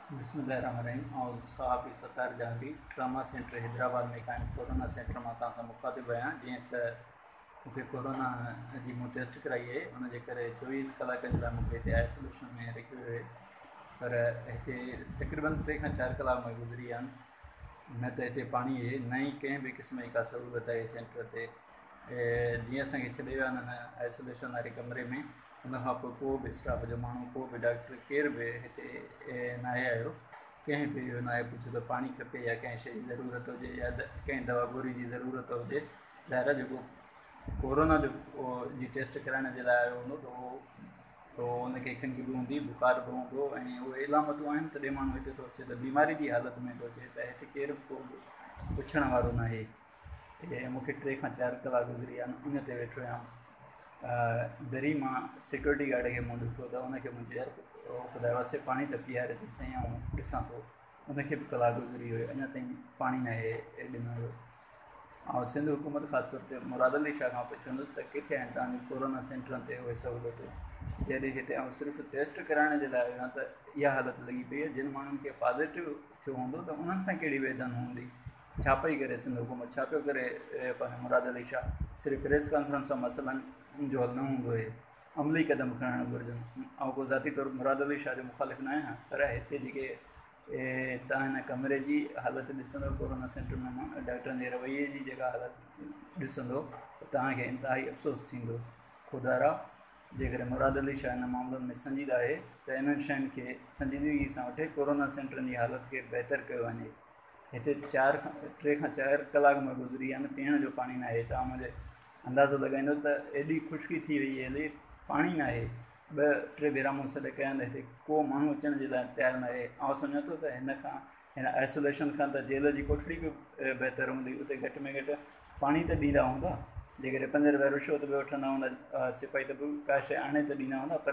بسم الله الرحمن الرحيم آئون صحافي ستار جهانگيري ٽراما سينٽر حيدرآباد ۾ قائم ڪورونا سينٽر مان توهان سان مخاطب آهيان. جيئن ته مون کي ڪورونا جي مون ٽيسٽ ڪرائي آهي، ان جي ڪري 24 ڪلاڪن جي لاء مون کي هتي آئسوليشن ۾ رکيو ويو آهي، پر هتي تقريبن 3 کان 4 ڪلاڪ مون گذري ويا آهن، نه ته هتي پاڻي آهي نه ئي ڪنهن به قسم جي ڪا سهولت آهي سينٽر تي. جيئن اسان کي ڇڏي ويا آهن هن آئسوليشن واري ڪمري ۾، ان کان پوء ڪو به اسٽاف جو ماڻهو، ڪو به ڊاڪٽر، ڪير به هتي ناهي آيو. ڪنهن به اهو ناهي پڇيو ته پاڻي کپي يا ڪنهن شيء جي ضرورت هجي يا ڪنهن دوا گوري جي ضرورت هجي. ظاهر آهي جيڪو ڪورونا جو جي ٽيسٽ ڪرائڻ جي لاء آيو هوندو ته اهو ان کي کنگهه به هوندي، بخار به هوندو ۽ اهي علامتون آهن تڏهن ماڻهو هتي ٿو اچي ته بيماري جي حالت ۾ ٿو اچي ته هتي ڪير به ڪو به پڇڻ وارو ناهي. مون کي 3 کان 4 ڪلاڪ گذري ويا آهن ان تي ويٺو آهيان. دري مان سيڪيورٽي گارڊ کي مون ڏٺو ته ان کي مون چيو يار خدا جي واسطي پاڻي ته پياري ته سائين، آئون ڏسان ٿو. ان کي به ڪلاڪ گذري ويو، اڃا تائين پاڻي ناهي ڏنو ويو. آئون سنڌ حڪومت خاص طور تي مراد علي شاهه کان پڇندس ته ڪٿي آهن توهان جون ڪورونا سينٽرن تي اهي سهولتون؟ جڏهن هتي آئون صرف ٽيسٽ ڪرائڻ جي لاء آيو آهيان ته اها حالت لڳي پئي آهي. جن ماڻهن کي پازيٽو ٿيو هوندو ته انهن سان ڪهڙي ويڌن هوندي؟ ڇا پئي ڪري سنڌ حڪومت، ڇا پيو ڪري پنهنجو مراد علي شاهه؟ صرف پريس ڪانفرنس سان مسئلن جو حل نه هوندو آهي، عملي قدم کڻڻ گهرجن. آئون ڪو ذاتي طور مراد علي شاهه جو مخالف نه آهيان، پر هتي جيڪي توهان هن ڪمري جي حالت ڏسندو، ڪورونا سينٽر ۾ ڊاڪٽرن جي رويي جي جيڪا حالت ڏسندو ته توهان کي انتهائي افسوس ٿيندو. خدارا جيڪڏهن مراد علي شاهه انهن معاملن ۾ سنجيده آهي ته انهن شين کي سنجيدگي سان وٺي ڪورونا سينٽرن جي حالت کي بهتر ڪيو وڃي. هتي 4 کان 3 کان 4 ڪلاڪ ۾ گذري ويا آهن، پيئڻ جو پاڻي ناهي. توهان منهنجي اندازو لڳائيندو ته ايڏي خشڪي ٿي وئي هلي، پاڻي ناهي. 2 3 ڀيرا مون سڏ ڪيا آهن، هتي ڪو ماڻهو اچڻ جي لاء تيار ناهي. آئون سمجهان ٿو ته هن کان هن آئسوليشن کان ته جيل جي ڪوٺڙي به بهتر هوندي، اتي گهٽ ۾ گهٽ پاڻي ته ڏيندا هوندا، جيڪڏهن 5 رپيا رشوت به وٺندا هوندا سپاهي ته به ڪا شيء آڻي ته ڏيندا هوندا. پر